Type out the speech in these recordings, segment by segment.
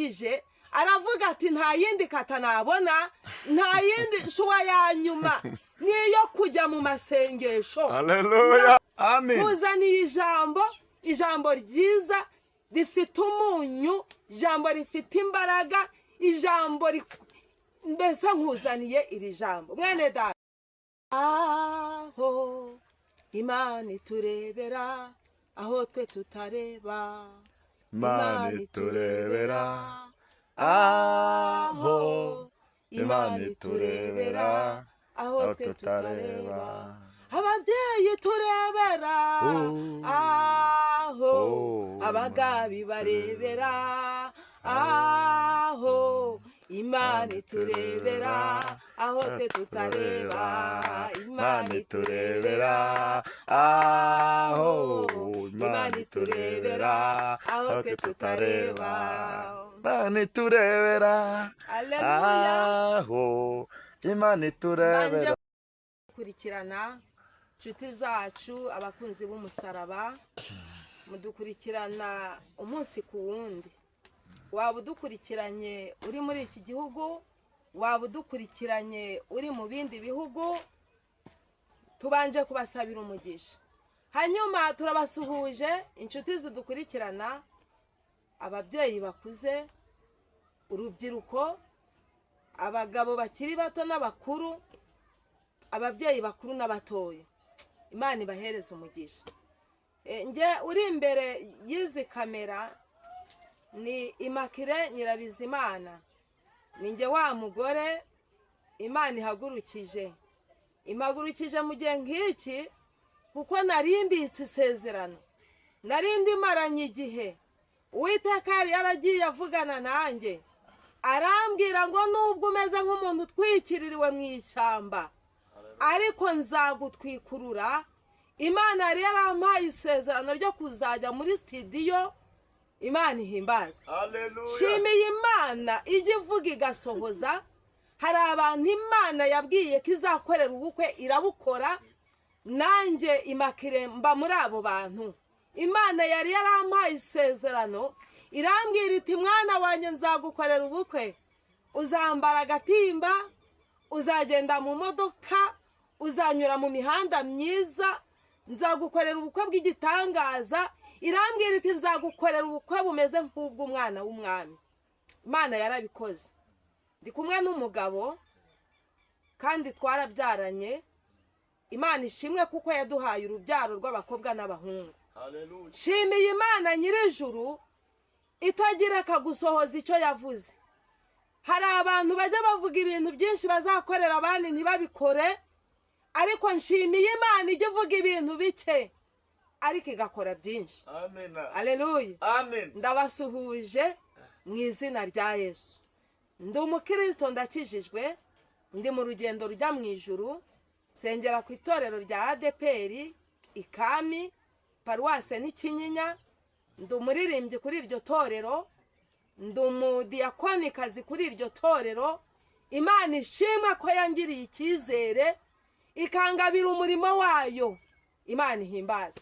Arangije aravuga ati: "Nta yindi kata nabona, nta yindi choix ya nyuma niyo kujya mu masengesho." Haleluya, amen. Nkuzaniye ijambo, ijambo ryiza rifite umunyu, ijambo rifite imbaraga, ijambo mbese nkuzaniye iri jambo, mwene data. Aho Imana iturebera aho twe tutareba. Imana iturebera aho, Imana iturebera aho aho twe tutareba. Tutareba. Ababyeyi turebera Oh. aho Oh. abagabi barebera aho, Imana iturebera aho twe tutareba. Imana iturebera aho, Imana iturebera aho twe tutareba. Imana iturebera Aleluya. aho, Imana Mbanje iturebera. gukurikirana, inshuti zacu, abakunzi b'umusaraba, mudukurikirana umunsi ku wundi. Waba udukurikiranye uri muri iki gihugu, waba udukurikiranye uri mu bindi bihugu, tubanje kubasabira umugisha. Hanyuma turabasuhuje, inshuti zidukurikirana, ababyeyi bakuze, urubyiruko, abagabo bakiri bato n'abakuru, ababyeyi bakuru n'abatoya. Imana ibahereze umugisha. Njye uri imbere y'izi kamera ni Imakire Nyirabizimana. Ni njye wa mugore Imana ihagurukije, impagurukije mu gihe nk'iki, kuko narimbitse isezerano nari ndimaranye igihe. Uwiteka yari yaragiye avugana nanjye, arambwira ngo: "Nubwo umeze nk'umuntu utwikiririwe mu ishyamba, ariko nzagutwikurura." Imana yari yarampaye isezerano ryo kuzajya muri sitidiyo. Imana ihimbazwe. Shimiye Imana ijya ivuga igasohoza. Hari abantu Imana yabwiye ko izakorera ubukwe, irabukora. Nanjye Imakire mba muri abo bantu. Imana yari yarampaye isezerano, irambwira iti: "Mwana wanjye, nzagukorera ubukwe, uzambara agatimba, uzagenda mu modoka, uzanyura mu mihanda myiza, nzagukorera ubukwe bw'igitangaza." Irambwira iti: "Nzagukorera ubukwe bumeze nk'ubw'umwana w'umwami." Imana yarabikoze. Ndi kumwe n'umugabo kandi twarabyaranye. Imana ishimwe kuko yaduhaye urubyaro rw'abakobwa n'abahungu. Shimiye Imana nyir'ijuru itagira akagusohoza icyo yavuze. Hari abantu bajya bavuga ibintu byinshi bazakorera abandi ntibabikore, ariko nshimiye Imana ijya ivuga ibintu bike ariko igakora byinshi. Aleluya. Amen. Ndabasuhuje mu izina rya Yesu. Ndi umukristo, ndakijijwe, ndi mu rugendo rujya mu ijuru. Nsengera ku itorero rya ADEPR Ikami, paruwase n'ikinyinya. Ndi umuririmbyi kuri iryo torero, ndi umudiyakonikazi kuri iryo torero. Imana ishimwe ko yangiriye icyizere ikangabira umurimo wayo. Imana ihimbaza.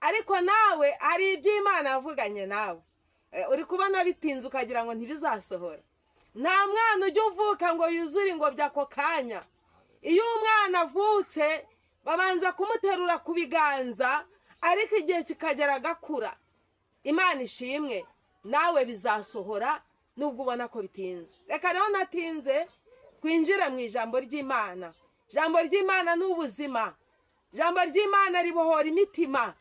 Ariko nawe hari ibyo Imana yavuganye nawe, uri kubona bitinze, ukagira ngo ntibizasohora. Nta mwana ujya uvuka ngo yuzure ingobyi ako kanya. Iyo umwana avutse babanza kumuterura ku biganza, ariko igihe kikagera agakura. Imana ishimwe, nawe bizasohora nubwo ubona ko bitinze. Reka rero natinze, twinjire mu ijambo ry'Imana. Ijambo ry'Imana ni ubuzima. Ijambo ry'Imana ribohora imitima.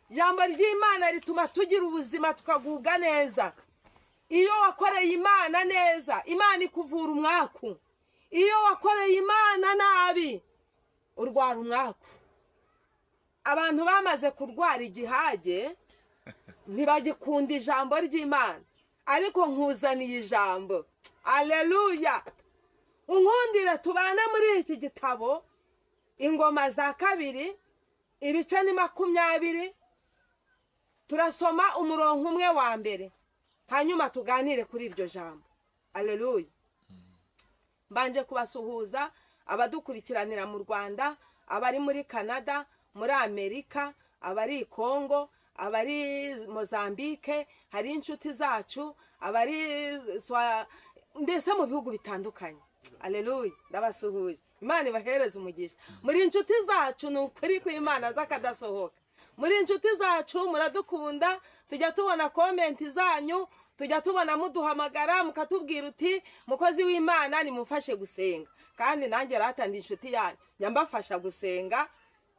Ijambo ry'Imana rituma tugira ubuzima, tukagubwa neza. Iyo wakoreye Imana neza, Imana ikuvura umwaku. Iyo wakoreye Imana nabi, urwara umwaku. Abantu bamaze kurwara igihage, ntibagikunda ijambo ry'Imana, ariko nkuzaniye ijambo. Aleluya. Unkundire tubane muri iki gitabo Ingoma za Kabiri, ibice ni 20. Turasoma umurongo umwe wa mbere, hanyuma tuganire kuri iryo jambo. Aleluya. Mbanje kubasuhuza, abadukurikiranira mu Rwanda, abari muri Canada, muri Amerika, abari i Kongo. abari Mozambique, hari inshuti zacu abari mbese mu bihugu bitandukanye. Aleluya, ndabasuhuje. Imana ibahereze umugisha. Muri inshuti zacu, ni ukuri kw'Imana z'akadasohoka. Muri inshuti zacu, muradukunda, tujya tubona comment zanyu, tujya tubona muduhamagara mukatubwira uti: "Mukozi w'Imana, nimufashe gusenga." Kandi nanjye ratandi inshuti yanyu, njya mbafasha gusenga.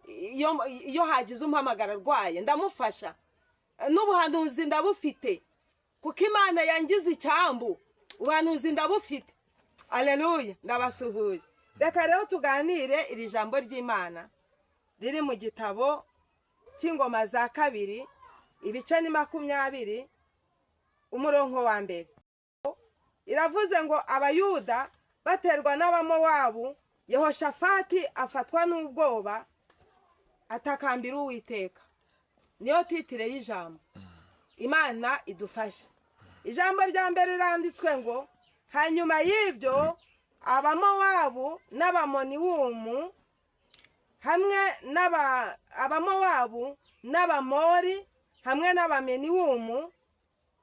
Iyo hagize umpamagara arwaye, ndamufasha. N'ubuhanuzi ndabufite, kuko Imana yangize icyambu, ubuhanuzi ndabufite. Aleluya, ndabasuhuje. Reka rero tuganire iri jambo ry'Imana riri mu gitabo cy'Ingoma za Kabiri, ibice ni 20, umurongo wa mbere. Iravuze ngo: "Abayuda baterwa n'Abamowabu, Yehoshafati afatwa n'ubwoba, atakambira Uwiteka." Niyo titre y'ijambo. Imana idufashe. Ijambo rya mbere riranditswe ngo: "Hanyuma y'ibyo Abamowabu n'Abamoniwumu hamwe n'aba Abamowabu n'Abamori hamwe n'Abameniwumu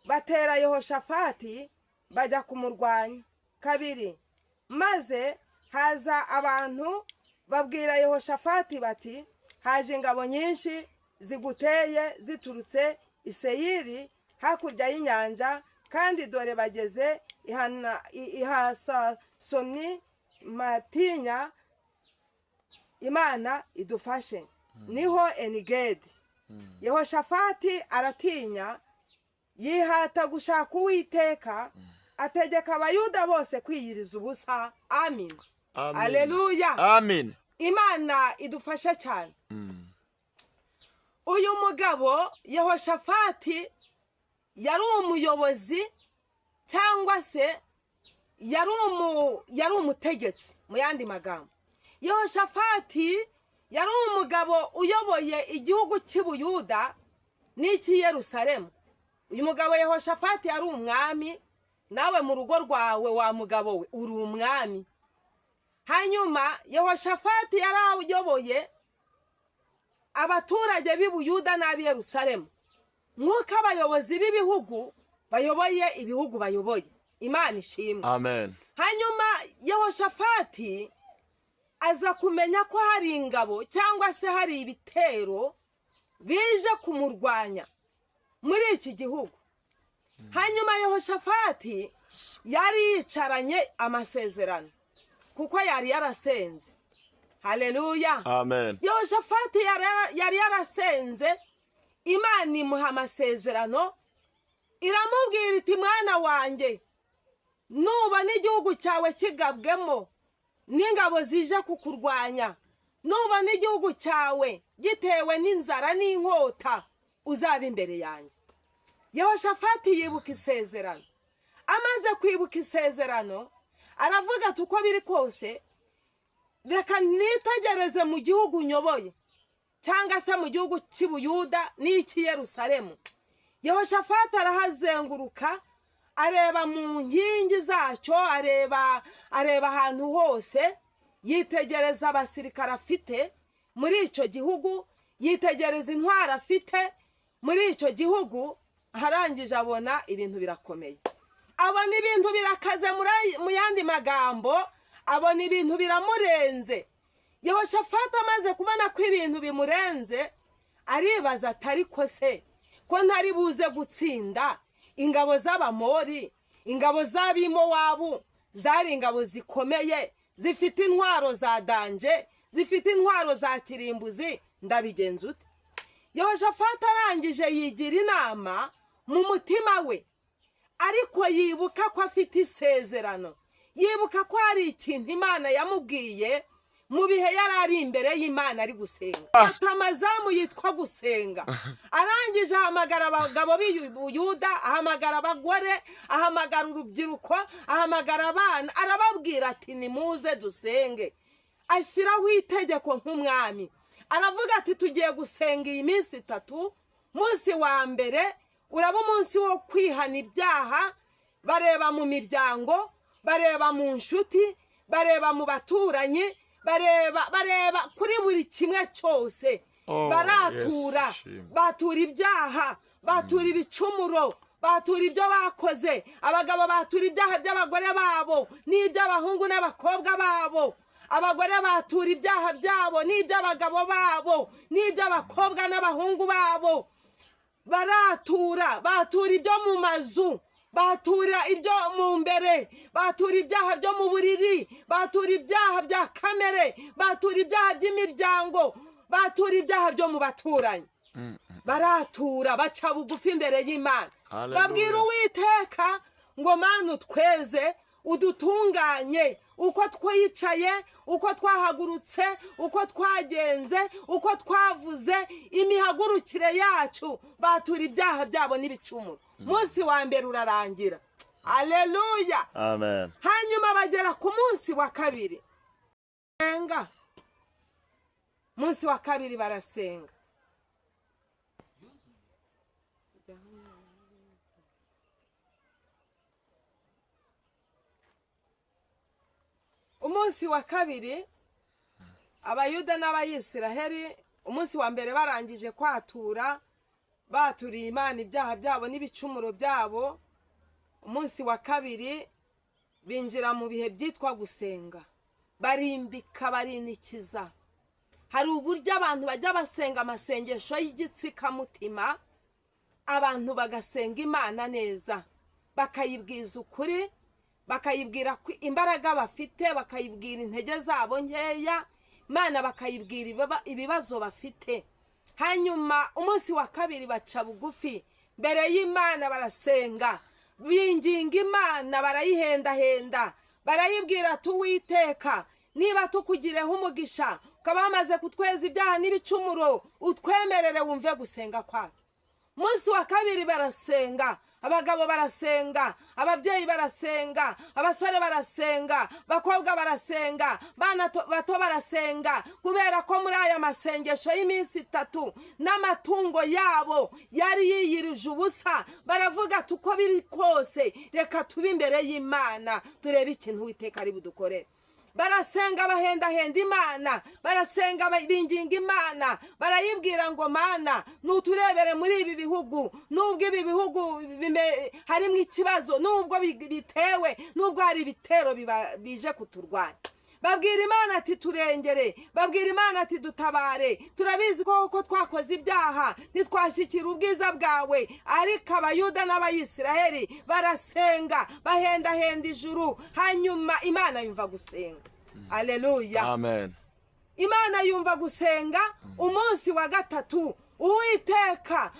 batera Yehoshafati, bajya kumurwanya." Kabiri: "Maze haza abantu babwira Yehoshafati bati: 'Haje ingabo nyinshi ziguteye ziturutse i Seyiri hakurya y'inyanja, kandi dore bageze i Hasasoni Matinya.'" Imana idufashe. Niho Enigedi. "Yehoshafati aratinya, yihata gushaka Uwiteka, ategeka Abayuda bose kwiyiriza ubusa." Amin. Amen. Aleluya. Amen. Imana idufashe cyane. Uyu mugabo Yehoshafati yari umuyobozi, cyangwa se yari umutegetsi. Mu yandi magambo, Yehoshafati yari umugabo uyoboye igihugu cy'i Buyuda n'icy'i Yerusalemu. Uyu mugabo Yehoshafati yari umwami. Nawe mu rugo rwawe, wa mugabo we, uri umwami. Hanyuma Yehoshafati yari ayoboye abaturage b'i Buyuda n'ab'i Yerusalemu, nk'uko abayobozi b'ibihugu bayoboye ibihugu bayoboye. Imana ishimwe. Amen. Hanyuma Yehoshafati aza kumenya ko hari ingabo, cyangwa se hari ibitero bije kumurwanya muri iki gihugu. Hanyuma Yehoshafati yari yicaranye amasezerano, kuko yari yarasenze. Haleluya. Amen. Yehoshafati yari yarasenze, Imana imuha amasezerano, iramubwira iti: "Mwana wanjye, nubona igihugu cyawe kigabwemo n'ingabo zije kukurwanya, nubona igihugu cyawe gitewe n'inzara n'inkota, uzaba imbere yanjye." Yehoshafati yibuka isezerano. Amaze kwibuka isezerano, aravuga ati: "Uko biri kose, reka nitegereze mu gihugu nyoboye, cyangwa se mu gihugu cy'i Buyuda n'icy'i Yerusalemu." Yehoshafati arahazenguruka, areba mu nkingi zacyo, areba ahantu hose, yitegereza abasirikare afite muri icyo gihugu, yitegereza intwaro afite muri icyo gihugu. Arangije abona ibintu birakomeye, abona ibintu birakaze. Mu yandi magambo, abona ibintu biramurenze. Yehoshafati amaze kubona ko ibintu bimurenze, aribaza ati: "Ariko se ko ntari buze gutsinda ingabo z'Abamori, ingabo z'Abimowabu, zari ingabo zikomeye, zifite intwaro za danger, zifite intwaro za kirimbuzi, ndabigenza ute?" Yehoshafati arangije yigira inama mu mutima we, ariko yibuka ko afite isezerano, yibuka ko hari ikintu Imana yamubwiye mu bihe yari ari imbere y'Imana ari gusenga. Ata amazamu yitwa gusenga. Arangije ahamagara abagabo b'Ubuyuda, ahamagara abagore, ahamagara urubyiruko, ahamagara abana, arababwira ati: "Nimuze dusenge." Ashyiraho itegeko nk'umwami, aravuga ati: "Tugiye gusenga iyi minsi 3. Munsi wa mbere uraba umunsi wo kwihana ibyaha." Bareba mu miryango, bareba mu nshuti, bareba mu baturanyi, bareba kuri buri kimwe cyose. Oh, Baratura. Yesu ashimwe. Batura ibyaha, batura ibicumuro, batura ibyo bakoze. Abagabo batura ibyaha by'abagore babo n'iby'abahungu n'abakobwa babo. Abagore batura ibyaha byabo n'iby'abagabo babo n'iby'abakobwa n'abahungu babo. Baratura, batura ibyo mu mazu, batura ibyo mu mbere, batura ibyaha byo mu buriri, batura ibyaha bya kamere, batura ibyaha by'imiryango, batura ibyaha byo mu baturanyi. Baratura, baca bugufi imbere y'Imana. Hallelujah. Babwira Uwiteka ngo: "Mana, utweze, udutunganye. Uko twicaye, uko twahagurutse, uko twagenze, uko twavuze, imihagurukire yacu." Batura ibyaha byabo n'ibicumuro. Munsi wa mbere urarangira. Aleluya! Amen. Hanyuma bagera ku munsi wa kabiri. Senga. Munsi wa kabiri barasenga. Umunsi wa kabiri, Abayuda n'Abayisiraheli, umunsi wa mbere barangije kwatura, baturiye Imana ibyaha byabo n'ibicumuro byabo. Umunsi wa kabiri binjira mu bihe byitwa gusenga. Barimbika, barinikiza. Hari uburyo abantu bajya basenga amasengesho y'igitsikamutima. Abantu bagasenga Imana neza, bakayibwiza ukuri, bakayibwira ko imbaraga bafite, bakayibwira intege zabo nkeya Imana, bakayibwira ibibazo bafite. Hanyuma umunsi wa kabiri baca bugufi mbere y'Imana, barasenga, binginga Imana, barayihendahenda, barayibwira: "Tuwiteka, niba tukugireho umugisha, ukaba wamaze kutweza ibyaha n'ibicumuro, utwemerere wumve gusenga kwacu." Umunsi wa kabiri barasenga. Abagabo barasenga, ababyeyi barasenga, abasore barasenga, abakobwa barasenga, bana bato barasenga, kubera ko muri aya masengesho y'iminsi 3 n'amatungo yabo yari yiyirije ubusa. Baravuga ati: "Uko biri kose, reka tube imbere y'Imana, turebe ikintu Uwiteka ari budukorere." Barasenga, bahendahenda Imana, barasenga, binginga Imana, barayibwira ngo: "Mana, nuturebere muri ibi bihugu, nubwo ibi bihugu harimo ikibazo, nubwo bitewe, nubwo hari ibitero bije kuturwanya." Babwira Imana ati: "Turengere." Babwira Imana ati: "Dutabare. Turabizi ko koko twakoze ibyaha, ntitwashyikira ubwiza bwawe." Ariko Abayuda n'Abayisiraheli barasenga, bahendahenda ijuru. Hanyuma Imana yumva gusenga. Aleluya! Amen. Imana yumva gusenga. Umunsi wa gatatu Uwiteka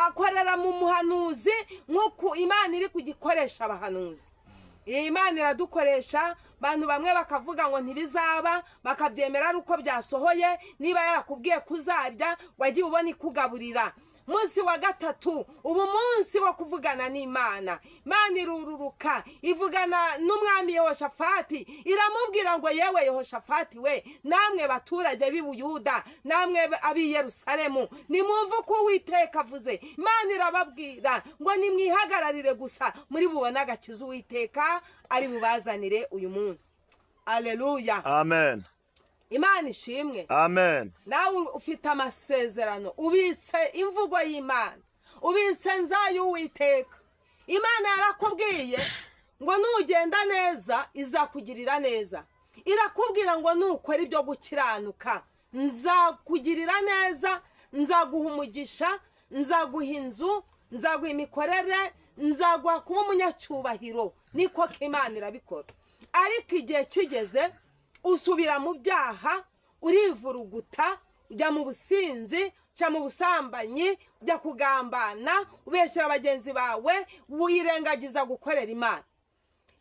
akorera mu muhanuzi, nk'uku Imana iri kugikoresha abahanuzi. Iyi Imana iradukoresha. Abantu bamwe bakavuga ngo ntibizaba, bakabyemera ari uko byasohoye. Niba yarakubwiye kuzarya, wagiye ubona ikugaburira. Munsi wa gatatu ubu munsi wo kuvugana n'Imana. Imana irururuka, ivugana n'umwami Yehoshafati, iramubwira ngo: "Yewe Yehoshafati we, namwe baturage b'i Buyuda, namwe ab'i Yerusalemu, nimwumve uko Uwiteka avuze." Imana irababwira ngo nimwihagararire gusa, muri bubone agakiza Uwiteka ari bubazanire uyu munsi. Aleluya! Amen. Imana ishimwe. Amen. Nawe ufite amasezerano, ubitse imvugo y'Imana, ubitse nzayo Uwiteka. Imana yarakubwiye ngo nugenda neza izakugirira neza. Irakubwira ngo nukora ibyo gukiranuka nzakugirira neza, nzaguha umugisha, nzaguha inzu, nzaguha imikorere, nzaguha kuba umunyacyubahiro. Niko ko Imana irabikora. Ariko igihe kigeze usubira mu byaha, urivuruguta, ujya mu businzi, uca mu busambanyi, ujya kugambana, ubeshyira bagenzi bawe, wirengagiza gukorera Imana.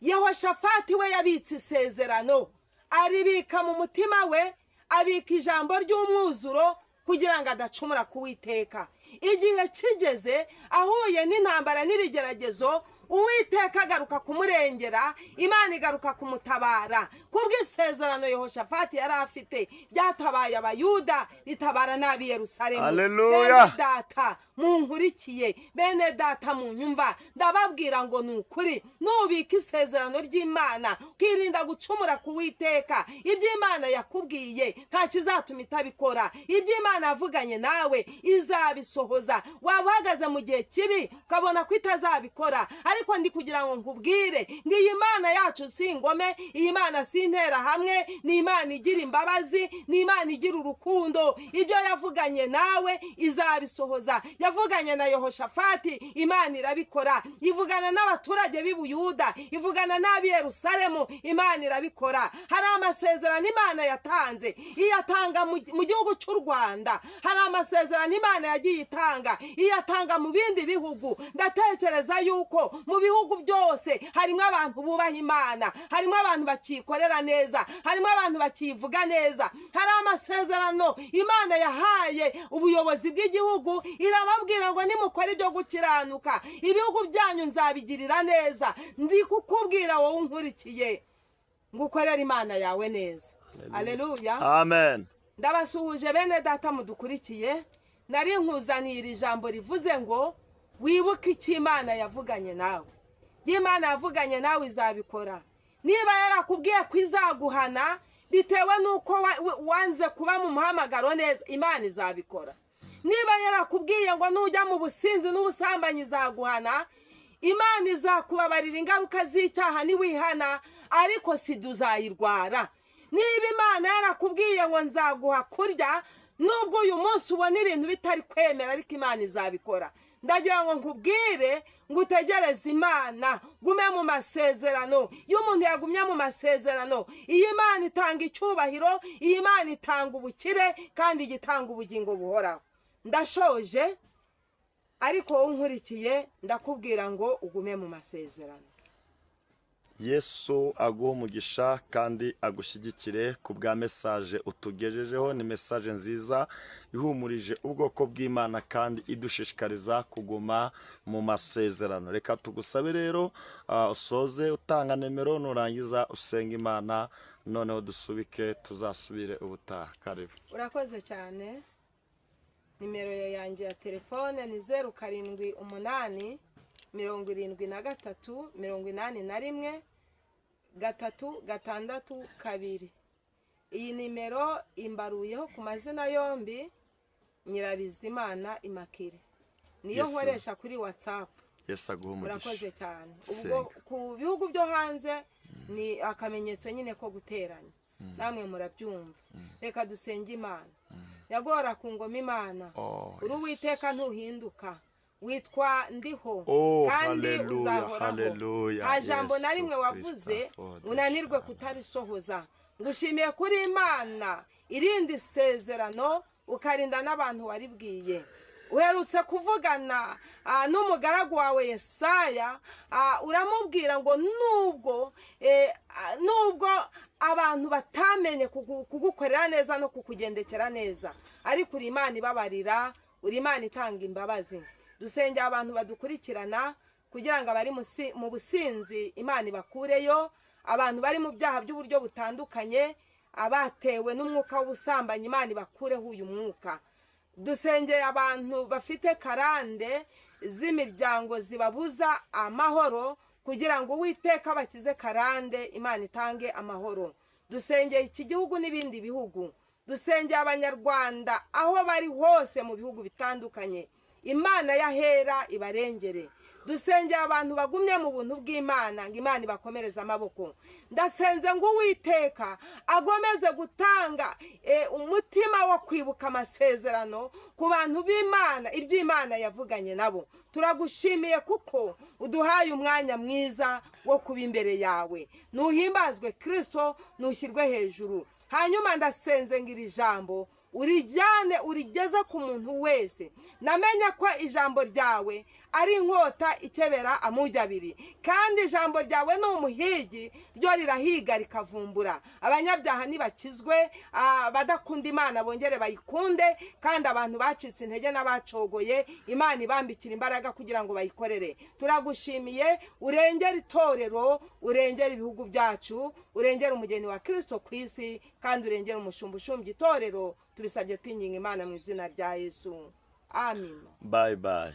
Yehoshafati we yabitse isezerano, aribika mu mutima we, abika ijambo ry'umwuzuro kugira ngo adacumura ku Witeka. Igihe kigeze ahuye n'intambara n'ibigeragezo, Uwiteka agaruka kumurengera, Imana igaruka kumutabara kubw'isezerano Yehoshafati yari afite ryatabaye Abayuda, ritabara n'ab'i Yerusalemu. Haleluya. Bene data munkurikiye, bene data munyumva, ndababwira ngo ni ukuri, nubika isezerano ry'Imana, ukirinda gucumura ku Witeka, ibyo Imana yakubwiye nta kizatuma itabikora. Ibyo Imana yavuganye nawe izabisohoza. Waba uhagaze mu gihe kibi ukabona ko itazabikora, ariko ndi kugira ngo nkubwire ngo iyi Mana yacu si ingome, iyi Mana si interahamwe, ni Imana igira imbabazi, ni Imana igira urukundo. Ibyo yavuganye nawe izabisohoza. Yavuganye na Yehoshafati, Imana irabikora. Ivugana n'abaturage b'i Buyuda, ivugana n'ab'i Yerusalemu, Imana irabikora. Hari amasezerano Imana yatanze, iyatanga mu gihugu cy'u Rwanda. Hari amasezerano Imana yagiye itanga, iyatanga mu bindi bihugu. Ndatekereza yuko mu bihugu byose harimo abantu bubaha Imana, harimo abantu bakikorera neza, harimo abantu bakivuga neza. Hari amasezerano Imana yahaye ubuyobozi bw'igihugu, irababwira ngo nimukora ibyo gukiranuka, ibihugu byanyu nzabigirira neza. Ndi kukubwira wowe unkurikiye ngo ukorere Imana yawe neza. Aleluya. Amen. Ndabasuhuje bene data mudukurikiye. Nari nkuzaniye iri jambo rivuze ngo wibuke icyo Imana yavuganye nawe. Ibyo Imana yavuganye nawe izabikora. Niba yarakubwiye ko izaguhana bitewe n'uko wanze kuba mu muhamagaro neza, Imana izabikora. Niba yarakubwiye ngo nujya mu businzi n'ubusambanyi izaguhana, Imana izakubabarira ingaruka z'icyaha niwihana, ariko sida uzayirwara. Niba Imana yarakubwiye ngo nzaguha kurya, nubwo uyu munsi ubona ibintu bitari kwemera, ariko Imana izabikora. Ndagira ngo nkubwire ngo utegereze Imana, gume mu masezerano. Iyo umuntu yagumye mu masezerano, iyi Imana itanga icyubahiro, iyi Imana itanga ubukire, kandi igitanga ubugingo buhoraho. Ndashoje, ariko wowe unkurikiye ndakubwira ngo ugume mu masezerano. Yesu aguhe umugisha kandi agushyigikire ku bwa message utugejejeho. Ni message nziza ihumurije ubwoko bw'Imana kandi idushishikariza kuguma mu masezerano. Reka tugusabe rero usoze utanga nimero, nurangiza usenga Imana, noneho dusubike, tuzasubire ubutaha. Karibu. Urakoze cyane. Nimero yanjye ya telefone ni 078 73 81 362. Iyi nimero imbaruyeho ku mazina yombi, Nyirabizimana Imakire, niyo Yes, nkoresha kuri WhatsApp. Yesu aguhe umugisha. Urakoze cyane. Senga. Ubwo ku bihugu byo hanze ni akamenyetso nyine ko guteranya, namwe murabyumva. Reka dusenge Imana. Yagora ku ngoma Imana, Oh, uri yes. Uwiteka, ntuhinduka, witwa Ndiho Oh, kandi hallelujah, uzahoraho. hallelujah. Nta jambo na Yesu rimwe wavuze Kristo, unanirwe kutarisohoza. Ngushimiye kuri Imana irindi sezerano, ukarinda n'abantu waribwiye. Uherutse kuvugana n'umugaragu wawe Yesaya, uramubwira ngo nubwo abantu batamenye kugukorera neza no kukugendekera neza, ariko uri Imana ibabarira, uri Imana itanga imbabazi. Dusengera abantu badukurikirana kugira ngo abari mu businzi Imana ibakureyo, abantu bari mu byaha by'uburyo butandukanye, abatewe n'umwuka w'ubusambanyi, Imana ibakureho uyu mwuka. Dusengeye abantu bafite karande z'imiryango zibabuza amahoro kugira ngo Uwiteka bakize karande, Imana itange amahoro. Dusengeye iki gihugu n'ibindi bihugu. Dusengeye Abanyarwanda aho bari hose mu bihugu bitandukanye, Imana y'ahera ibarengere. Dusengeye abantu bagumye mu buntu bw'Imana ngo Imana ibakomereze amaboko. Ndasenze ngo Uwiteka agomeze gutanga umutima wo kwibuka amasezerano ku bantu b'Imana, ibyo Imana yavuganye nabo. Turagushimiye kuko uduhaye umwanya mwiza wo kuba imbere yawe. Nuhimbazwe Kirisito, nushyirwe hejuru. Hanyuma ndasenze ngo iri jambo Urijyane, urigeze ku muntu wese. Namenye ko ijambo ryawe ari inkota ikebera amugi abiri, kandi ijambo ryawe ni umuhigi, ryo rirahiga rikavumbura. Abanyabyaha nibakizwe, abadakunda Imana bongere bayikunde, kandi abantu bacitse intege n'abacogoye, Imana ibambikira imbaraga kugira ngo bayikorere. Turagushimiye. Urengere itorero, urengere ibihugu byacu, urengere umugeni wa Kirisito ku isi, kandi urengere umushumba ushumbya itorero. Tubisabye twinginga Imana mu izina rya Yesu, amina. Bye bye.